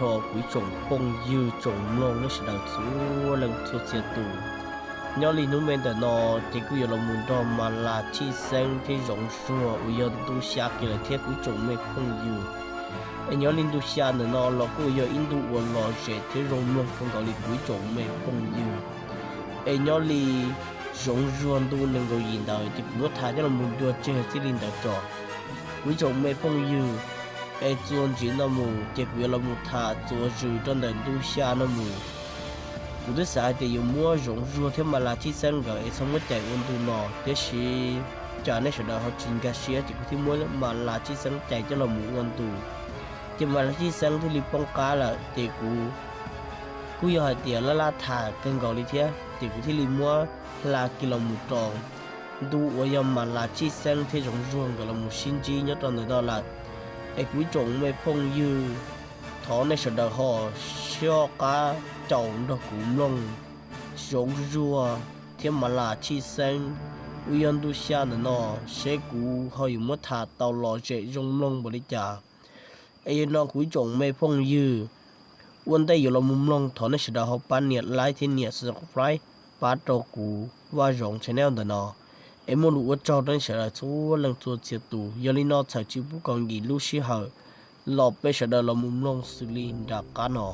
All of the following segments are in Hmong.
rau kuv ib tsoom phooj ywg tsoom mloog nej sawv daws txhua leej txhua txhia tus. Nyob li hnub me ntawm no ces kuj yuav los mus nrog Mas Las Tshij Xeeb thiab Zoov Zuag uas yog ntu xya kiag lawm thiab kuv ib tsoom me phooj ywg. Es nyob li ntu xya ntawm no los kuj yog ib ntu uas lom zem thiab zoo mloog kawg nkaus li kuv ib tsoom me phooj ywg. Es nyob li Zoov Zuag ntu nees nkaum yim ntawd ces kuv muab tham coj los mus dua tseg txij li ntawd tso kuv ib tsoom me phooj ywg. Es txuas ntxiv no mus ces kuv yuav los mus tham txuas zws rau ntawm ntu xya no mus. Kuv twb xav hais tias yuav muab Zoov Zuag thiab Mas Las Tshij Xeeb nkawd es txhob muab cais ua ntu no, tiam sis cas nej sawv daws ho tsis nkag siab ces kuv thiaj muab Mas Las Tshij Xeeb cais coj los mus ua ntu. Ces Mas Las Tshij Xeeb thiaj li poob qab lawm ces kuv kuj yog hais tias laj laj tham kawg nkaus li thiab ces kuv thiaj li muab hla kiag los mus rau ntu uas yog Mas Las Tshij Xeeb thiab Zoov Zuag nkawd los mus sib ntsib nyob rau ntawm no lawm. Es kuv ib tsoom me phooj ywg, thov nej sawv daws ho sib qab caum nrog kuv mloog Zoov Zuag thiab Mas Las Tshij Xeeb uas yog ntu xya ntawm no, seb kuv ho yuav muab tham tau lom zem zoo mloog npaum li cas. Es yog no kuv ib tsoom me phooj ywg, ua ntej yuav los mus mloog thov nej sawv daws ho pab nias like thiab nias subscribe pab rau kuv Vaj Zoov channel ntawm no. Es muaj lus ua tsaug rau nej sawv daws txhua leej txhua txhia tus. Yog li no txhawm tsis pub kom nkim lub sij hawm los peb sawv daws los mus mloog xws li nram qab no.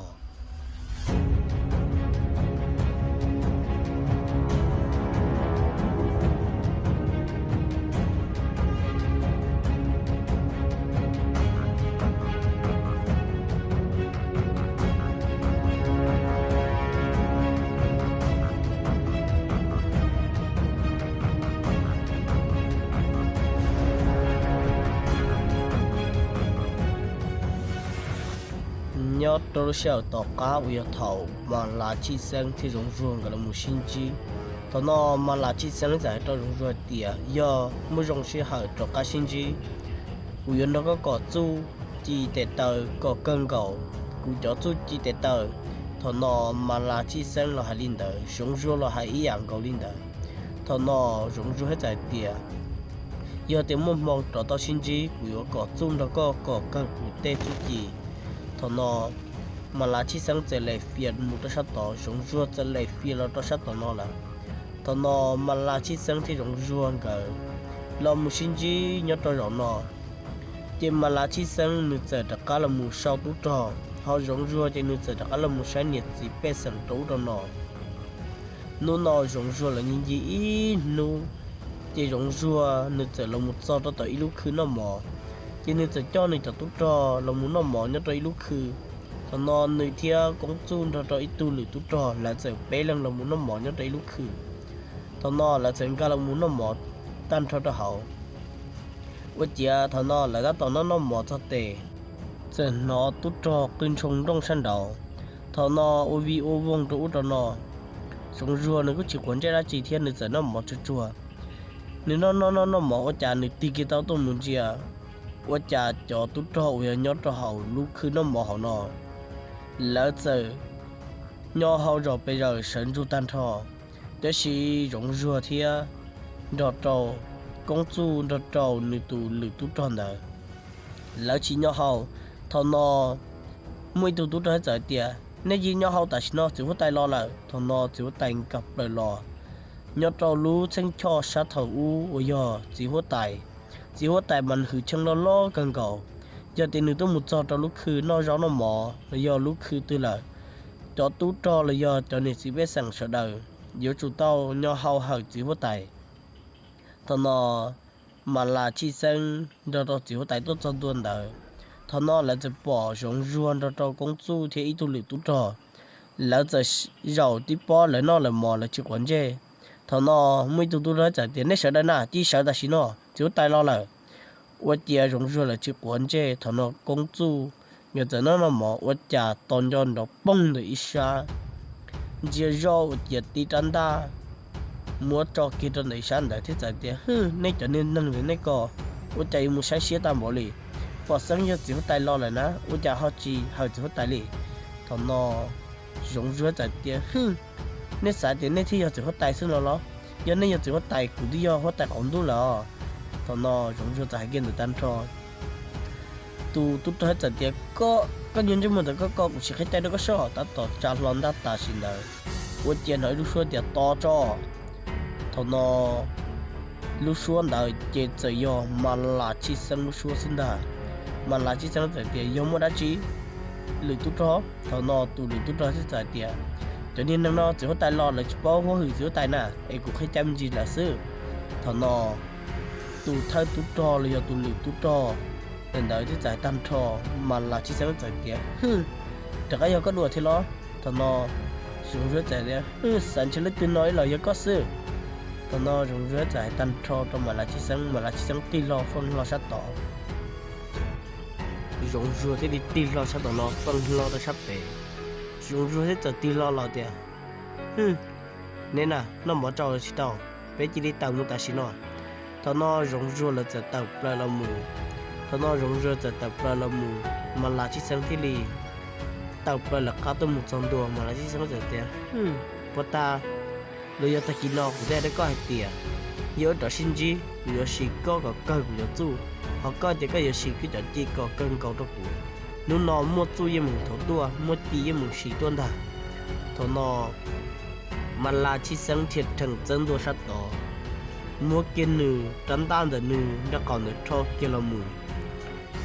Nyob rau lub sij hawm tom qab uas yog thaum Mas Las Tshij Xeeb thiab Zoov Zuag nkawd los mus sib ntsib, thaum no Mas Las Tshij Xeeb txawm hais rau Zoov Zuag hais tias yog muaj zoo sij hawm rov qab sib ntsib, kuv yuav nrog koj kom txuj ci tes taw kom kawg nkaus kuv cov txuj ci tes taw. Thaum no Mas Las Tshij Xeeb los hais li ntawd, Zoov Zuag los hais ib yam nkaus li ntawd. Thaum no Zoov Zuag thiaj txawm hais tias yog tias muaj hmoo rov tau sib ntsib kuv yuav kom txuj nrog koj kom kawg kuv tej txuj ci. Thaum no Mas Las Tshij Xeeb txawm lem fias mus rau sab tod, Zoov Zuag txawm lem fias los rau sab tom no lawm. Thaum no Mas Las Tshij Xeeb thiab Zoov Zuag nkawd los mus sib ntsib nyob rau zaum no, ces Mas Las Tshij Xeeb nws txawm rov qab los mus sau tub rog, ho Zoov Zuag ces nws txawm rov qab los mus saib niam txiv pej xeem rau ub rau no. Hnub no Zoov Zuag los ncig ncig ib hnub, ces Zoov Zuag nws txawm los mus txog rau tom ib lub khw noj mov, ces nws txawm coj nws cov tub rog los mus noj mov nyob rau ib lub khw. Thaum no nws thiab Koob Txuj nrog rau ib tug lwm tub rog lawv txawm peb leeg los mus noj mov nyob rau ib lub khw. Thaum no lawv txawm nkag los mus noj mov tag nrho rau hauv. Ua ciav thaum no lawv tab tom noj noj mov txog tes, txawm hnov tub rog qw ntshoo nrooj sab nraud. Thaum no ua vij ua voog rau ub rau no, Zoov Zuag nws kuj tsis quav ntsej dab tsi thiab nws txawm noj mov tsuag tsuag. Nws noj noj noj noj mov ua cas nws tig kiag tau tuaj mus ntsia, ua cas cov tub rog uas yog nyob rau hauv lub khw noj mov hauv no, lawv txawm nyo hau zos pes zaws sawv ntsug tag nrho. Tab sis Zoov Zuag thiab nrog rau Koob Txuj nrog rau nws tus lwm tub rog ntawd, lawv tsis nyo hau. Thaum no muaj ib tug tub rog txawm tias, nej cia li nyo hau tam sim no, txiv huab tais los lawm. Thaum no txiv huab tais nkag plaws los nyob rau lub txheeb choj sab thaum ub uas yog txiv huab tais. Txiv huab tais mas nws hwm chee loj loj kawg nkaus. Yog tias nws tuaj mus txog rau lub khw noj zaub noj mov los yog lub khw twg lawm, cov tub rog los yog cov niam txiv pej xeem sawv daws yuav tsum tau nyo hau hawm txiv huab tais. Thaum no Mas Las Tshij Xeeb nrog rau txiv huab tais tuaj txog ntua ntawd, thaum no lawv txawm pom Zoov Zuag nrog rau Koob Txuj thiab ib tug lwm tub rog, lawv txawm zaum tib pob lawv noj lawv mov lawv tsis quav ntsej. Thaum no muaj ib tug tub rog txawm tias, nej sawv daws na, cia li sawv tam sim no, txiv huab tais los lawm. Ua ciav Zoov Zuag lawv tsis quav ntsej. Thaum no Koob Txuj nkawd txawm noj noj mov ua cas tos nco nrov poog ntawm ib sab, ntsia zoj ua ciav tib rab ntaj muab tso kiag rau ntawm ib sab ntawd thiab txawm tias, hwj, nej cov niag neeg ntawm nej ko, ua cas yuav mus saib siab tag npaum li? Pom xeeb yog txiv huab tais los lawm na, ua cas ho tsis hawm txiv huab tais li? Thaum no Zoov Zuag txawm tias, hwj, nej xav tias nej thiaj yog txiv huab tais xwb no los? Yog nej yog txiv huab tais, kuv twb yog huab tais qaum ntuj lawm os. Thaum no Zoov Zuag txawm hais kiag ntawd tag nrho, tus tub rog txawm tias, koj Koj nyuag ntsej muag ntawm koj, koj kuv tsis qhib caij rau koj soj. Tab tom tsa hlo ntab tam sim ntawd, ua ciav hnov ib lub suab tias to tso. Thaum no lub suab ntawd ces txawm yog Mas Las Tshij Xeeb lub suab xwb ntag. Mas Las Tshij Xeeb txawm tias, yog muaj dab tsi, lwm tub rog? Thaum no tus lwm tub rog thiaj txawm tias, cov niag neeg no txiv huab tais los lawv tsis paub huab hwm txiv huab tais na, es kuv qhib caij me ntsis lawm xwb. Thaum no tus thawj tub rog los yog tus lwm tub rog ntawd thiaj txawm hais tag nrho, Mas Las Tshij Xeeb txawm tias, hwj, rov qab yog koj dua thiab los? Thaum no Zoov Zuag txawm tias, hwj, xav ntshe leej twg no ib los yog koj xwb. Thaum no Zoov Zuag txawm hais tag nrho rau Mas Las Tshij Xeeb, Mas Las Tshij Xeeb tig hlo feej hlo sab tod. Zoov Zuag thiaj li tig hlo sab tom no feej hlo rau sab pem. Zoov Zuag thiaj txawm tig hlo los tias, hwj, neb na, noj mov tsau los tsis tau, peb cia li tawm mus tam sim no. Thaum no Zoov Zuag lawv txawm tawm plaws los mus. Thaum no Zoov Zuag txawm tawm plaws los mus, Mas Las Tshij Xeeb thiaj li tawm plaws lawv qab tuaj mus txog ntua. Mas Las Tshij Xeeb txawm tias, puag ta los yog tag kis no kuv thiaj hais rau koj hais tias, yog wb rov sib ntsib, kuv yuav sim koj kom kawg kuv cov txuj, ho koj tias koj yuav sim koj cov ci kom kawg nkaus rau kuv. Hnub no muaj txuj yeej meem thov tuaj, muaj ci yeej meem sim tuaj ntag. Thaum no Mas Las Tshij Xeeb dhia rhees txawb ntua sab tod, muab kiag nws rab ntaj ntawm nws nraub qaum ntawd rho kiag los mus.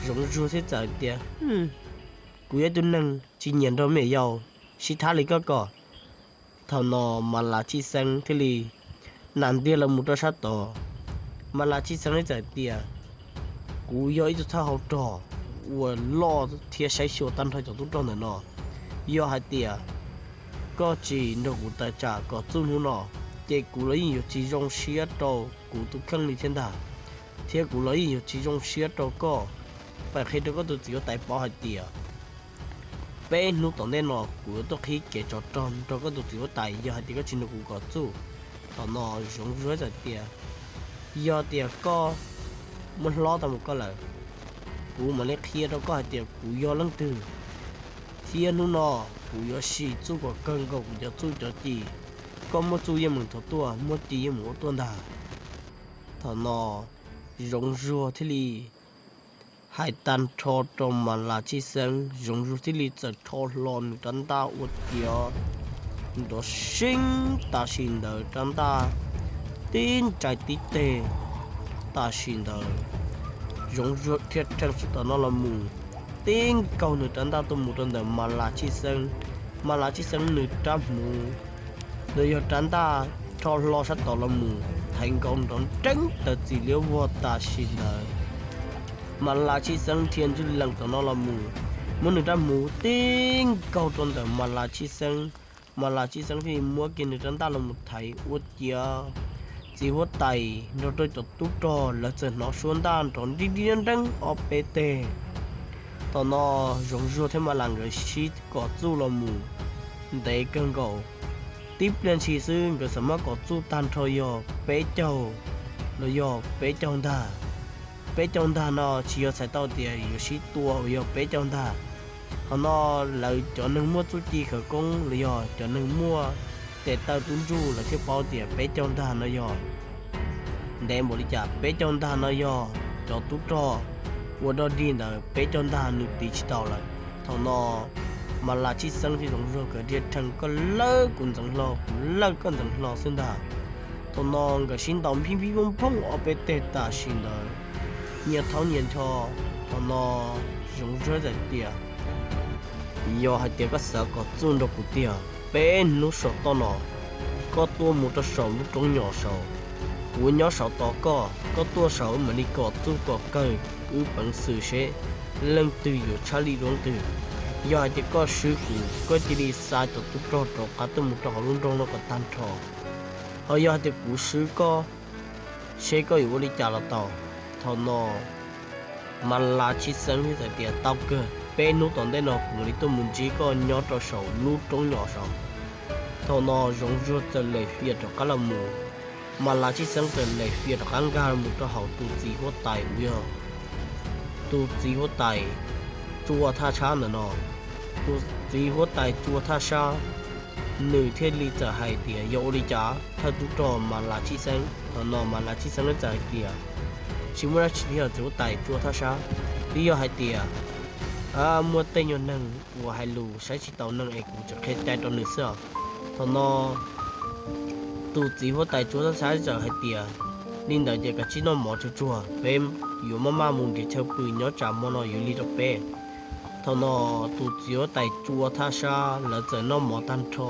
Zoov Zuag thiaj txawm tias, kuv yog ib tug neeg tsis nyiam nrog me nyuam yaus sib thab li koj ko. Thaum no Mas Las Tshij Xeeb thiaj li nas ntiag los mus rau sab tod. Mas Las Tshij Xeeb thiaj txawm tias, kuv yog ib tug thawj hauv rog uas loj thiab saib xyuas tag nrho cov tub rog ntawm no. Yog hais tias koj tsis nrog kuv tawm tsam kom txuj hnub no, ces kuv los yeej yuav tsis zoo siab rau kuv tus kheej li thiab ntag, thiab kuv los yeej yuav tsis zoo siab rau koj. Pab qhia rau koj tus txiv huab tais paub hais tias peb hnub tom ntej no kuv yuav tuaj qhib kev tsov rog nrog koj tus txiv huab tais yog hais tias koj tsis nrog kuv kom txuj. Thaum no Zoov Zuag txawm tias, yog tias koj muab hlob tau mus koj lawm, kuv mam li qhia rau koj hais tias kuv yog leej twg, thiab hnub no kuv yuav sim txuj kom kawg nkaus kuv cov txuj cov ci. Koj muaj txuj yeej meem thov tuaj, muaj ci yeej meem ua tuaj ntag. Thaum no Zoov Zuag thiaj li hais tag nrho rau Mas Las Tshij Xeeb, Zoov Zuag thiaj li txawm rho hlo nws rab ntaj ua ciav nrov seeb tam sim ntawd rab ntaj tib ntsais tib teg. Tam sim ntawd Zoov Zuag dhia rhees sab tom no los mus, tib nkaug nws rab ntaj tuaj mus rau ntawm Mas Las Tshij Xeeb. Mas Las Tshij Xeeb nws rab hmuv los yog rab ntaj rho hlo sab tod los mus thaiv nkaus nrov nreeb taws txim liab vog tam sim ntawd. Mas Las Tshij Xeeb dhia ntswj lees tom no los mus, muab nws rab hmuv tib nkaug rau ntawm Mas Las Tshij Xeeb. Mas Las Tshij Xeeb thiaj li muab kiag nws rab ntaj los mus thaiv ua ciav txiv huab tais nrog rau cov tub rog lawv txawm hnov suab ntaj nrov nrib nrib nreeb ob peb teg. Thaum no Zoov Zuag thiab Mas Las nkawd sib kom txuj los mus ntev kawg nkaus. Tib pliag ntshis xwb nkawd xam maj kom txuj tag nrho yog peb caug los yog peb caug ntag. Peb caug ntag no tsis yog txhais tau tias yuav sib tua uas yog peb caug ntag. Qhov no lawv cov neeg muaj txuj ci khawv koob los yog cov neeg muaj tes taw tub ntsuj lawv thiaj paub tias peb caug ntag no yog ntev npaum li cas. Peb caug ntag no yog cov tub rog ua dog dig ntawd peb caug ntag nws tiv tsis tau lawm. Thaum no Mas Las Tshij Xeeb thiab Zoov Zuag nkawd dhia rhees koj lawb kuv ntxeev hlo, kuv lawb koj ntxeev hlo xwb ntag. Thaum no nkawd sib ntaus nphib nphib phooj phooj ob peb teg tam sim ntawd, nyias thaub nyias ncho. Thaum no Zoov Zuag txawm tias, yog hais tias koj xav kom txuj nrog kuv tiag, peb hnub saum toj no koj tuaj mus rau saum lub roob nyom saud, kuv nyob saum tos koj, koj tuaj saud mam li kom txuj kom kawg wb peev xwm seb leej twg yuav tshaj lij dua leej twg. Yog hais tias koj swb kuv, koj cia li xa cov tub rog rov qab tuaj mus rau hauv lub nroog no kom tag nrho. Ho yog hais tias kuv swb koj, seb koj yuav ua li cas los tau. Thaum no Mas Las Tshij Xeeb thiaj txawm tias, tau kawg, peb hnub tom ntej no kuv mam li tuaj mus ntsib koj nyob rau saum lub roob nyom saud. Thaum no Zoov Zuag txawm lem fias rov qab los mus, Mas Las Tshij Xeeb txawm lem fias rov qab nkag los mus rau hauv tus txiv huab tais uas yog tus txiv huab tais Tsua Thaj Sab ntawm no. Tus txiv huab tais Tsua Thaj Sab nws thiaj li txawm hais tias, yog ua li cas thawj tub rog Mas Las Tshij Xeeb? Thaum no Mas Las Tshij Xeeb txawm hais tias, tsis muaj dab tsi thiab txiv huab tais Tsua Thaj Sab, twb yog hais tias muaj tej nyuag neeg uas hais lus saib tsis taus neeg es kuv tseem qhia cai rau nws xwb os. Thaum no tus txiv huab tais Tsua Thaj Sab txawm hais tias, li ntawd ces kav tsij noj mov tsuag tsuag, peb yuav maj maj mus nrhiav chaw pw, nyob tsam hmo no yuav lig rau peb. Thaum no tus txiv huab tais Tsua Thaj Sab lawv txawm noj mov tag nrho,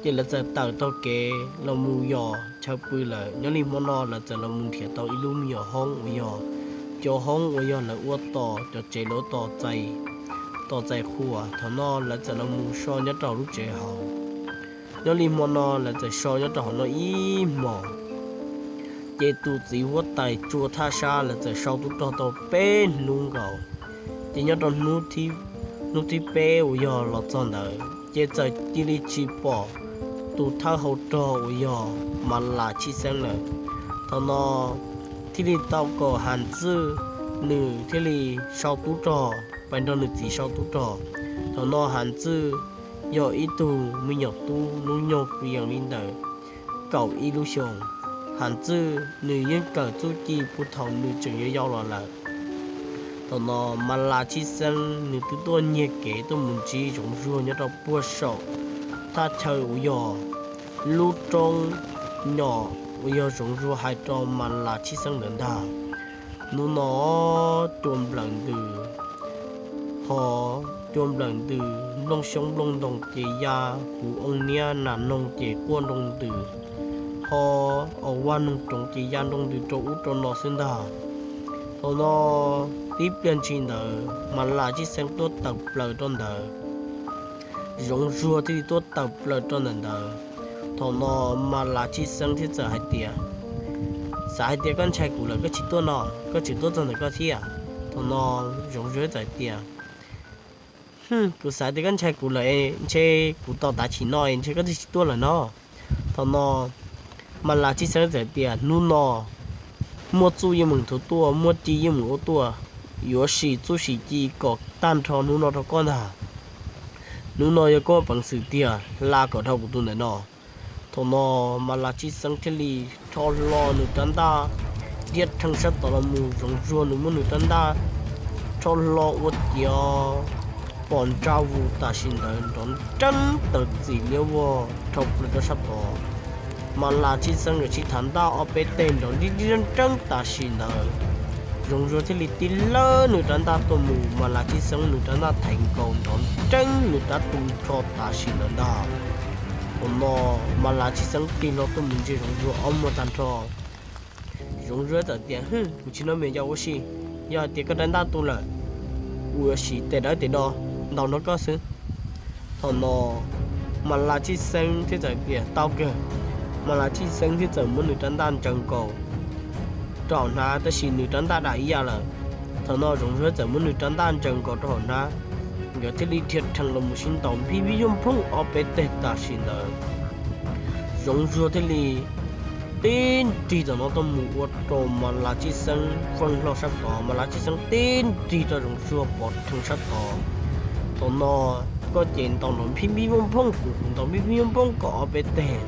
ces lawv txawm tawm taug kev los mus yos chaw pw lawm. Nyob li hmo no lawv txawm los mus nrhiav tau ib lub me nyuam hoob uas yog cov hoob uas yog lawv ua tos cov tsev lawv ua tos txais, tos txais qhua. Thaum no lawv txawm los mus so nyob rau lub tsev hauv. Nyob li hmo no lawv txawm so nyob rau hauv no ib hmos, ces tus txiv huab tais Tsua Thaj Sab lawv txawm sau tub rog tau peb hnub nkaus. Ces nyob rau hnub thib peb uas yog los txog ntawd ces txawm cia li tsis pom tus thawj hau rog uas yog Mas Las Tshij Xeeb lawm. Thaum no thiaj li tau kom Has Txwj nws thiaj li sau tub rog pais nrog nws txiv sau tub rog. Thaum no Has Txwj yog ib tug me nyuam tub hnub nyoog kwv yees li ntawm kaum ib lub xyoos. Has Txwj nws yeej kawm txuj ci puag thaum nws tseem yau yau los lawm. Thaum no Mas Las Tshij Xeeb nws twb tuaj nyiag kev tuaj mus ntsib Zoov Zuag nyob rau puag saum thaj chaw uas yog lub roob nyom uas yog Zoov Zuag hais rau Mas Las Tshij Xeeb ntawd ntag. Hnub no cua nplawm ntws, ho cua nplawm ntws, nplooj xyoob nplooj ntoo ces ya, kuv oo niab nas noog ces quaj nroo ntws, ho ua vaj noog roov ces ya nroo ntws rau ub rau no xwb ntag. Thaum no tib pliag ntshis ntawd Mas Las Tshij Xeeb tuaj tawm plaws rau ntawd, Zoov Zuag thiaj li tuaj tawm plaws rau ntawm ntawd. Thaum no Mas Las Tshij Xeeb thiaj txawm hais tias, xav hais tias koj ntshai kuv lawm koj tsis tuaj no, koj tseem tuaj txog ntawm koj thiab. Thaum no Zoov Zuag txawm hais tias, kuv xav tias koj ntshai kuv lawm, ntshe kuv tos tav chim no ntshe koj twb tsis tuaj lawm no. Thaum no Mas Las Tshij Xeeb txawm tias, hnub no muaj txuj yeej meem thuv tuaj, muaj ci yeej meem ua tuaj, yuav sim txuj sim ci kom tag nrho hnub no rau koj ntag. Hnub no yog koj peev xwm tiag, hla kom dhau kuv tus ntawm no. Thaum no Mas Las Tshij Xeeb thiaj li rho hlo nws rab ntaj, dhia rhees sab tod los mus. Zoov Zuag nws muab nws rab ntaj rho hlo ua ciav pom ntsaj vus tam sim ntawd nrov nreeb taws txim liab vog dhau plaws rau sab tod. Mas Las Tshij Xeeb nkawd sib tham ntaj ob peb teg nrov nrib nrib nreeb tam sim ntawd. Zoov Zuag thiaj li tib lawb nws rab ntaj tuaj mus, Mas Las Tshij Xeeb nws rab ntaj thaiv nkaus nrov nreeb nws rab tu nrho tam sim ntawd ntag. Thaum no Mas Las Tshij Xeeb tig hlo tuaj mus ntsia Zoov Zuag ob muag tag nrho. Zoov Zuag txawm tias, hwm, kuv tsis noj me yau ua si, yog hais tias koj rab ntaj tu lawm, kuv yuav sim tes dawb tes do ntaus nrog koj xwb. Thaum no Mas Las Tshij Xeeb thiaj txawm tias, tau kawg. Mas Las Tshij Xeeb thiaj txawm muab nws rab ntaj ntsaws nkaus rau hauv hnab, tab sis nws rab ntaj dam ib yam lawm. Thaum no Zoov Zuag txawm muab nws rab ntaj ntsaws nkaus rau hauv hnab, nkawd thiaj li dhia rhees los mus sib ntaus npij npij yuj nphooj ob peb teg tam sim ntawd. Zoov Zuag thiaj li tib nrig tom no tuaj mus ua rau Mas Las Tshij Xeeb feej hlo sab tod, Mas Las Tshij Xeeb tib nrig rau Zoov Zuag pov rhees sab tod. Thaum no koj ces ntaus nrov npij npij yuj nphooj, kuv kuv ntaus npij npij yuj nphooj koj ob peb teg.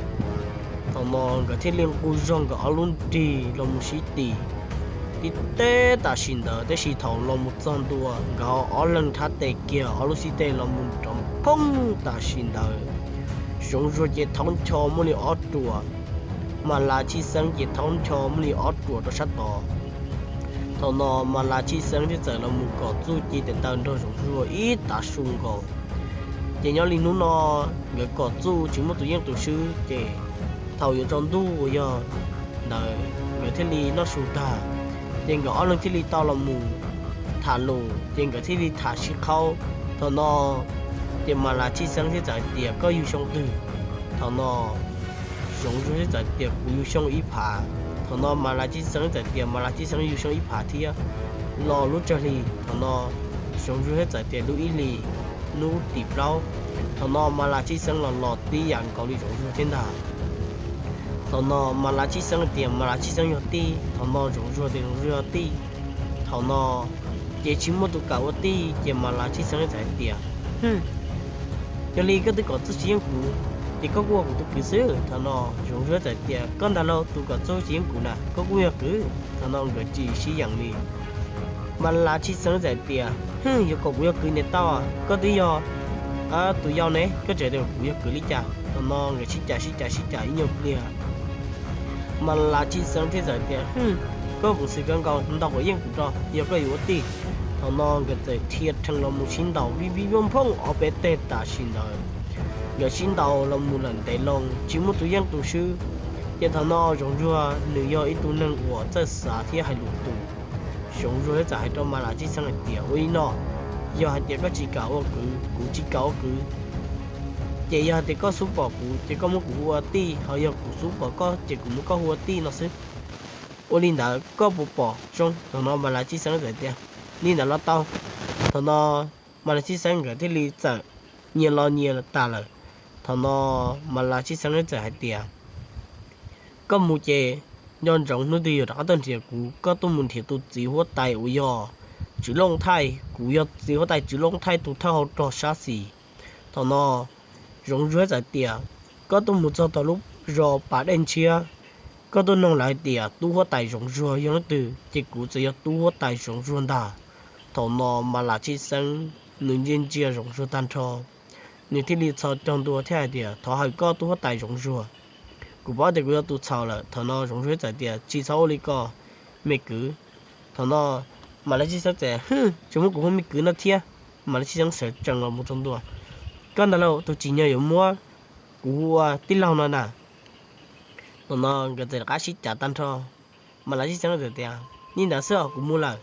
Thaum no nkawd thiaj li nqus zog nkawd ob lub nrig los mus sib tim tib teb tam sim ntawd, tab sis thaum los mus txog ntua nkawd ob leeg thab tes kiag ob lub xib teg los mus nrov nphooj tam sim ntawd. Zoov Zuag ces thaub ncho muaj li ob ruam, Mas Las Tshij Xeeb ces thaub ncho muaj li ob ruam rau sab tod. Thaum no Mas Las Tshij Xeeb thiaj txawm los mus kom txuj ci tes taw nrog Zoov Zuag ib tav su nkaus. Ces nyob li hnub no nkawd kom txuj tsis muaj tus yeej tus swb, ces thaum yuav tsaus ntuj uas yog ntawd nkawd thiaj li noj su tag, ces nkawd ob leeg thiaj li tau los mus tham lus, ces nkawd thiaj li tham sib qhaub. Thaum no ces Mas Las Tshij Xeeb thiaj txawm hais tias, koj yug xyoo twg? Thaum no Zoov Zuag thiaj txawm tias, kuv yug xyoo ib phav. Thaum no Mas Las Tshij Xeeb txawm tias Mas Las Tshij Xeeb yug xyoo ib phav thiab, los lub tsawg hli? Thaum no Zoov Zuag thiaj txawm tias, lub ib hlis, hnub tim plaub. Thaum no Mas Las Tshij Xeeb los los tib yam nkaus li Zoov Zuag thiab ntag. Thaum no Mas Las Tshij Xeeb tias Mas Las Tshij Xeeb yog tij, thaum no Zoov Zuag tias Zoov Zuag yog tij. Thaum no ces tsis muaj tus kam ua tij, ces Mas Las Tshij Xeeb txawm hais tias, yog li koj twb kom txuj tsis yeej kuv, ces koj kuj ua kuv tus kwv xwb. Thaum no Zoov Zuag txawm tias, koj ntag lauj, tus kom txuj tsis yeej kuv na, koj kuj yog kwv. Thaum no nkawd tsis sib yeem li. Mas Lav Tshij Xeeb txawm tias, Hwj, yuav kom kuv yog kwv niam tau, koj twb yog tus yau ne, koj tseem tias kuv yog kwv li cas? Thaum no nkawd sib cav sib cav sib cav ib nyuag pliag, Mas Lav Tshij Xeeb thiaj txawm tias, Hwj, koj kuv xwm kawg nkaus, ntaus kom yeej kuv tso, yog koj yuav ua tij. Thaum no nkawd txawm dhia rhees los mus sib ntaus vij vij vooj phooj ob peb teg tam sim ntawd. Nkawd sib ntaus los mus lawm ntev loo tsis muaj tus yeej tus swb. Ces thaum no Zoov Zuag nws yog ib tug neeg uas txawj xav thiab hais lus tus. Zoov Zuag thiaj txawm hais rau Mas Lav Tshij Xeeb hais tias, Ua li no, yog hais tias koj tsis kam ua kwv, kuv tsis kam ua kwv, ces yog hais tias koj xub pom kuv ces koj muab kuv hu ua tij, ho yog kuv xub pom koj ces kuv muab koj hu ua tij no xwb. Ua li ntawd koj puas pom zoo? Thaum no Mas Lav Tshij Xeeb txawm tias, Li ntawd los tau. Thaum no Mas Lav Tshij Xeeb nkawd thiaj li txawm nyias los nyias tas lawm. Thaum no Mas Lav Tshij Xeeb txawm hais tias, Koj mus ces nco ntsoov hnub twg yuav rov qab tuaj nrhiav kuv, koj tuaj mus nrhiav tus txiv huab tais uas yog Tswv Looj Thaij, kuv yog txiv huab tais Tswv Looj Thaij tus thawj hauv rog sab xis. Thaum no Zoov Zuag txawm tias, Koj tuaj mus txog tom lub zos Pas Dej Ntshiab, koj tuaj noog lawv hais tias tub huab tais Zoov Zuag yog leej twg, ces kuv txawm yog tub huab tais Zoov Zuag ntag. Thaum no Mas Lav Tshij Xeeb nws ntsia ntsia Zoov Zuag tag nrho, nws thiaj li txhos caug ntua thiab hais tias, Thov hawm koj tub huab tais Zoov Zuag, kuv paub tias kuv yog tus txhaum lawm. Thaum no Zoov Zuag txawm tias, Tsis txhob ua li ko, me kwv. Thaum no Mas Lav Tshij Xeeb txawm, Hwj, tseem muab kuv hu me kwv no thiab. Mas Lav Tshij Xeeb sawv tsees los mus txog ntua, Koj ntag lauj, tus tsim nyog yuav muab kuv hu ua tij laug no na. Thaum no nkawd txawm rov qab sib cav tag nrho. Mas Lav Tshij Xeeb txawm tias, Li ntawd xwb os, kuv mus lawm.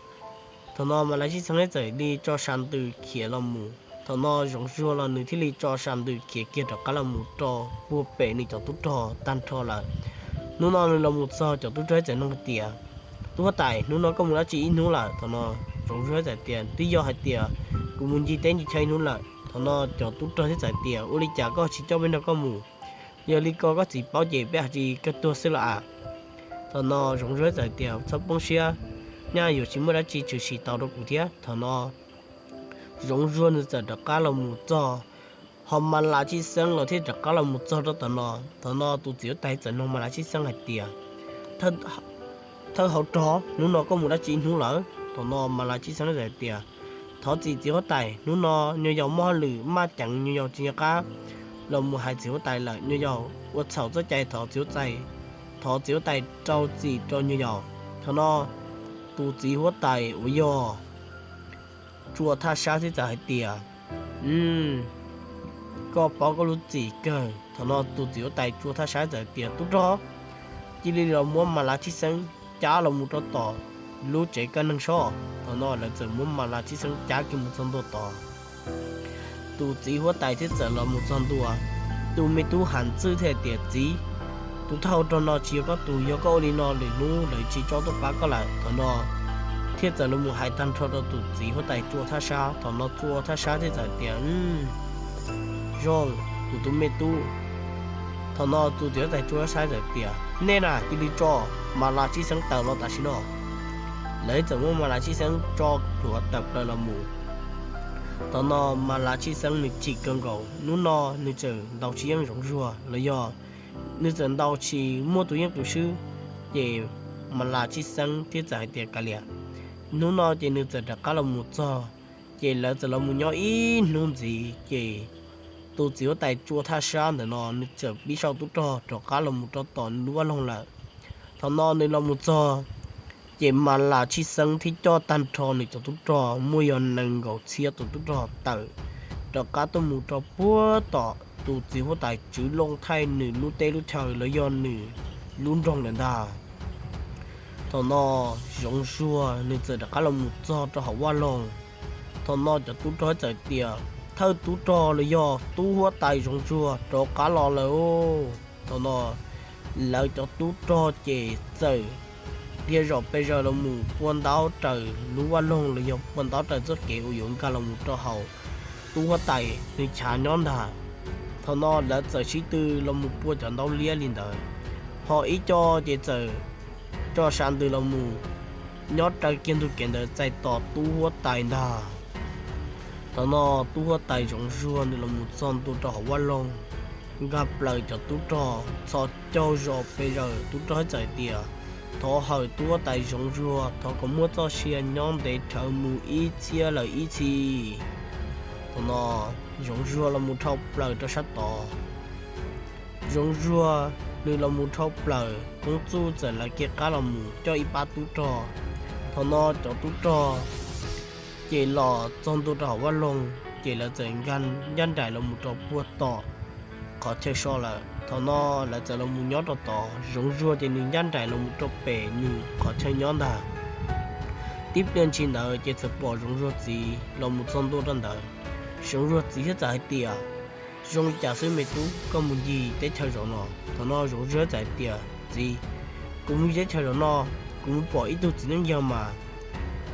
Thaum no Mas Lav Tshij Xeeb txawm li tso sas ntws khiav los mus. Thaum no Zoov Zuag los nws thiaj li tso sas ntws khiav kiag rov qab los mus rau puag pem nws cov tub rog tag nrho lawm. Hnub no nws los mus txog, cov tub rog txawm nug hais tias, Tub huab tais, hnub no koj mus dab tsi ib hnub lawm? Thaum no Zoov Zuag txawm tias, Twb yog hais tias kuv mus ncig teb ncig chaw ib hnub lawm. Thaum no cov tub rog thiaj txawm tias, Ua li cas koj tsis coj peb nrog koj mus? Yog li ko koj txiv paub ces peb hais tsis kawg tuag xwb los as. Thaum no Zoov Zuag txawm tias, Txhob poob siab, nyaj yuav tsis muaj dab tsi tshwm sim tau rau kuv thiab. Thaum no Zoov Zuag nws txawm rov qab los mus txog, ho Mas Lav Tshij Xeeb los thiaj rov qab los mus txog rau tom no. Thaum no tus txiv huab tais txawm nug Mas Lav Tshij Xeeb hais tias, Thawj hauv rog, hnub no koj mus dab tsi ib hnub lawm? Thaum no Mas Lav Tshij Xeeb txawm tias, Thov txim txiv huab tais, hnub no nyuag yaus muaj hauj lwm maj ceev, nyuag yaus tsis nco qab los mus hais txiv huab tais lawm, nyuag yaus ua txhaum txoj cai, thov txiv huab tais, thov txiv huab tais rau txim rau nyuag yaus. Thaum no tus txiv huab tais uas yog Tsua Thaj Sab thiaj txawm hais tias, Koj paub koj lub txim kawg. Thaum no tus txiv huab tais Tsua Thaj Sab txawm tias, Tub rog, cia li los muab Mas Lav Tshij Xeeb cab los mus rau tom lub tsev kaj neeg sob. Thaum no lawv txawm muab Mas Lav Tshij Xeeb cab kiag mus txog ntua tod. Tus txiv huab tais thiaj txawm los mus txog ntua. Tus me tub Ham Txwj thiaj tias, Txiv, tus thawj hauv rog no tsis yog koj tus, yog koj ua li no lwm hnub lawv tsis tso tuaj pab koj lawm. Thaum no thiaj txawm los mus hais tag nrho rau tus txiv huab tais Tsua Thaj Sab. Thaum no Tsua Thaj Sab thiaj txawm tias, Zoo, kuv tus me tub. Thaum no tus txiv huab tais Tsua Thaj Sab txawm tias, Nej na cia li tso Mas Lav Tshij Xeeb tawm los tam sim no. Lawv txawm muab Mas Lav Tshij Xeeb tso plhuav tawm plaws los mus. Thaum no Mas Lav Tshij Xeeb nws chim kawg nkaus, hnub no nws txawm ntaus tsis yeej Zoov Zuag los yog nws txawm ntaus tsis muaj tus yeej tus swb, ces Mas Lav Tshij Xeeb thiaj txawm hais tias, Kav liam, hnub no ces nws txawm rov qab los mus txog, ces lawv txawm los mus nyob ib hnub ntxiv, ces tus txiv huab tais Tsua Thaj Sab ntawm no nws txawm pib sau tub rog rov qab los mus rau tom nws lub vaj loog lawm. Thaum no nws los mus txog, ces Mas Lav Tshij Xeeb thiaj coj tag nrho nws cov tub rog muaj yog nees nkaum txhiab tus tub rog tawm rov qab tuaj mus rau puag tom tus txiv huab tais Tswv Looj Thaij nws lub teb lub chaw los yog nws lub nroog lawm ntag. Thaum no Zoov Zuag nws txawm rov qab los mus txog rau hauv vaj loog. Thaum no cov tub rog txawm tias, Thawj tub rog los yog tub huab tais Zoov Zuag rov qab los lawm. Thaum no lawv cov tub rog ces txawm dhia zom pes zaws los mus pua ntaub raws lub vaj loog los yog pua ntaub raws txoj kev uas yuav nkag los mus rau hauv tub huab tais nws chav nyob ntag. Thaum no lawv txawm sib tw los mus pua cov ntaub liab li ntawd, ho ib co ces txawm tso sas ntws los mus nyob raws kiag ntug kev ntawd txais tos tub huab tais ntag. Thaum no tub huab tais Zoov Zuag nws los mus txog ntua rau hauv vaj loog, nkag plaws cov tub rog txhos caug zos pes zaws, tub rog txawm tias, thov hawm tub huab tais Zoov Zuag thov kom muab txoj sia nyob ntev dhawv mus ib txhiab lawm ib txhis. Thaum no Zoov Zuag los mus dhau plaws rau sab tod. Zoov Zuag nws los mus dhau plaws, Koob Txuj txawm lawv kiag qab los mus coj ib pab tub rog. Thaum no cov tub rog ces los txog ntua rau hauv vaj loog, ces lawv txawm nkag ncaj nraim los mus rau puag tom qhov chaw so lawm. Thaum no lawv txawm los mus nyob rau tod, Zoov Zuag ces nws ncaj nraim los mus rau pem nws qhov chaw nyob ntag. Tib pliag ntshis ntawd ces txawm pom Zoov Zuag txiv los mus txog ntua rau ntawd. Zoov Zuag txiv thiaj txawm hais tias, zoo li cas xwb me tub, koj mus ncig teb chaws zaum no? Thaum no Zoov Zuag txawm hais tias, txiv, kuv mus ncig teb chaws zaum no, kuv mus pom ib tug txiv neej yawg mas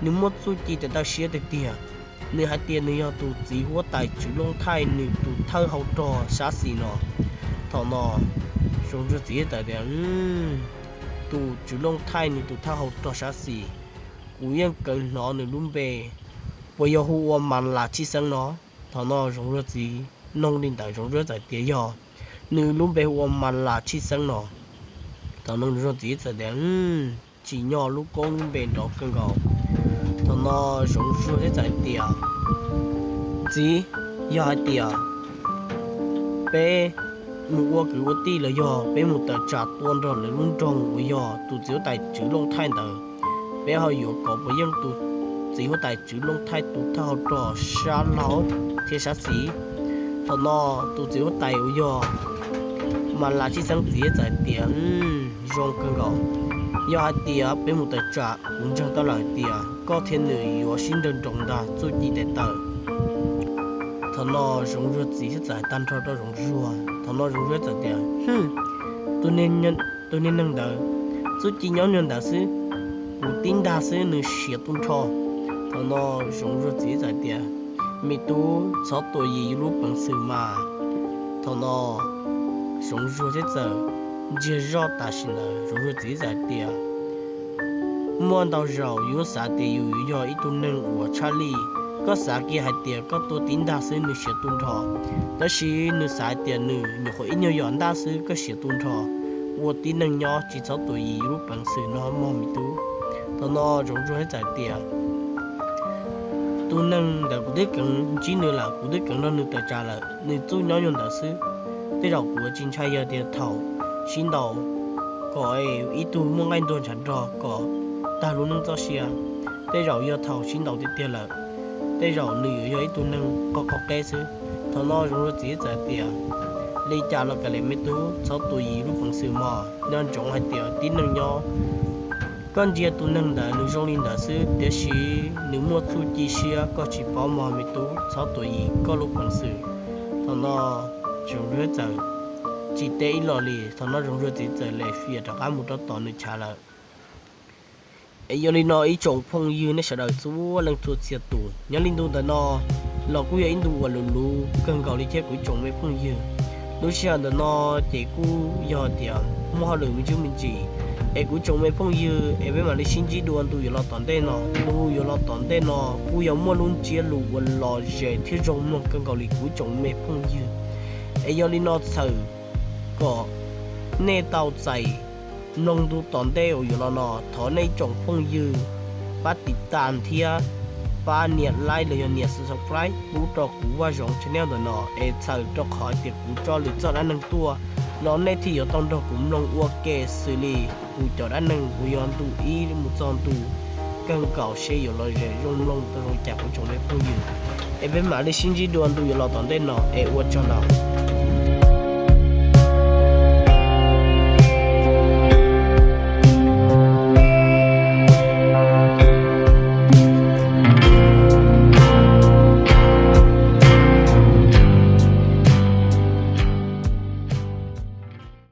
nws muaj txuj ci tes taw siab tiag tiag. Nws hais tias nws yog tus txiv huab tais Tswv Looj Thaij nws tus thawj hau rog sab xis no. Thaum no Zoov Zuag txiv txawm tias, tus Tswv Looj Thaij nws tus thawj hau rog sab xis, kuv yeej kawm hnov nws lub npe, puas yog hu ua Mas Las Tshij Xeeb no? Thaum no Zoov Zuag txiv noog li ntawd, Zoov Zuag txawm tias yog, nws lub npe hu ua Mas Las Tshij Xeeb no. Thaum no Zoov Zuag txiv txawm tias, tsim nyog lub koob lub npe nrov kawg nkaus. Thaum no Zoov Zuag thiaj txawm hais tias, txiv, yog hais tias peb mus ua kwv ua tij los yog peb mus tawm tsam tua nrog lawv lub nroog uas yog tus txiv huab tais Tswv Looj Thaij ntawd, peb ho yuav kov puas yeej tus txiv huab tais Tswv Looj Thaij tus thawj hau rog sab laug thiab sab xis? Thaum no tus txiv huab tais uas yog Mas Las Tshij Xeeb txiv txawm hais tias, zoo kawg nkaus. Yog hais tias peb mus tawm tsam, kuv ntseeg tau lawm tias koj thiab nws yuav sib nrawg nroos ntag txuj ci tes taw. Thaum no Zoov Zuag txiv thiaj txawm hais tag nrho rau Zoov Zuag. Thaum no Zoov Zuag txawm tias, tus niag neeg ntawd, txuj ci nyob nyuag ntawd xwb, kuv tib nrag xwb nws siav tu nrho. Thaum no Zoov Zuag txiv txawm tias, me tub, txhob tuam yim yus lub peev xwm mas. Thaum no Zoov Zuag thiaj txawm ntsiag zoj tam sim ntawd, Zoov Zuag txiv txawm hais tias, muaj ntau zaus yus xav tias yus yog ib tug neeg uas tshaj lij. Koj xav kiag hais tias koj tua tib nrag xwb nws siav tu nrho, tab sis nws xav hais tias nws nyuam qhuav ib nyuag yos ntaj xwb koj siav tu nrho. Ua tib neeg nyob tsis txhob tuam yim yus lub peev xwm no mog me tub. Thaum no Zoov Zuag thiaj txawm tias, tus neeg ntawd kuv twb keev ntsib nws lawm, kuv twb keev nrog nws tawm tsam lawm, nws txuj nyob nyuag ntawd xwb. Tej zaum kuv tsis ntshai yog tias thaum sib ntaus kom ib tug muaj nqaij ntuag ntshav nrog kom tag lub neej txoj sia. Tej zaum yog thaum sib ntaus tiag tiag lawm, tej zaum nws yuav yog ib tug neeg qoj qoj qeb xwb. Thaum no Zoov Zuag txiv txawm tias, li cas los kav liam me tub, txhob tuam yim lub peev xwm mog. Nco ntsoov hais tias tib neeg nyob, koj ntsia tus neeg ntawd nws zoo li ntawd xwb, tiam sis nws muaj txuj ci siab koj tsis paub mog me tub, txhob tuam yim koj lub peev xwm. Thaum no Zoov Zuag txawm tsis teb ib los li. Thaum no Zoov Zuag txiv txawm lem fias rov qab mus rau tom nws chav lawm. Es yog li no ib tsoom phooj ywg nej sawv daws txhua leej txhua txhia tus, nyob li ntu ntawm no los kuj yog ib ntu uas luv luv kawg nkaus li thiab kuv ib tsoom me phooj ywg. Lub sij hawm ntawm no ces kuj yog tias muaj hauj lwm me ntsis me ntsis, es kuv ib tsoom me phooj ywg es peb mam li sib ntsib dua ntu yuav los tom ntej no. Ntu yuav los tom ntej no kuj yog muaj lub ntsiab lus uas lom zem thiab zoo mloog kawg nkaus li kuv ib tsoom me phooj ywg. Es yog li no txhawm kom nej tau txais mloog ntu tom ntej uas yuav los no, thov nej ib tsoom phooj ywg pab tiv tas thiab pab nias like los yog nias subscribe pub rau kuv Vaj Zoov channel ntawm no, es txhawm rau qhov tias kuv tso lwm txoj dab neeg tuaj los nej thiaj yuav tau nrog kuv mloog ua ke xws li kuv cov dab neeg uas yog ntu ib mus txog ntu kawg nkaus seb yuav lom zem zoo mloog tau zoo cas kuv tsoom me phooj ywg. Es peb mam li sib ntsib dua ntu yuav los tom ntej no es ua tsaug ntau.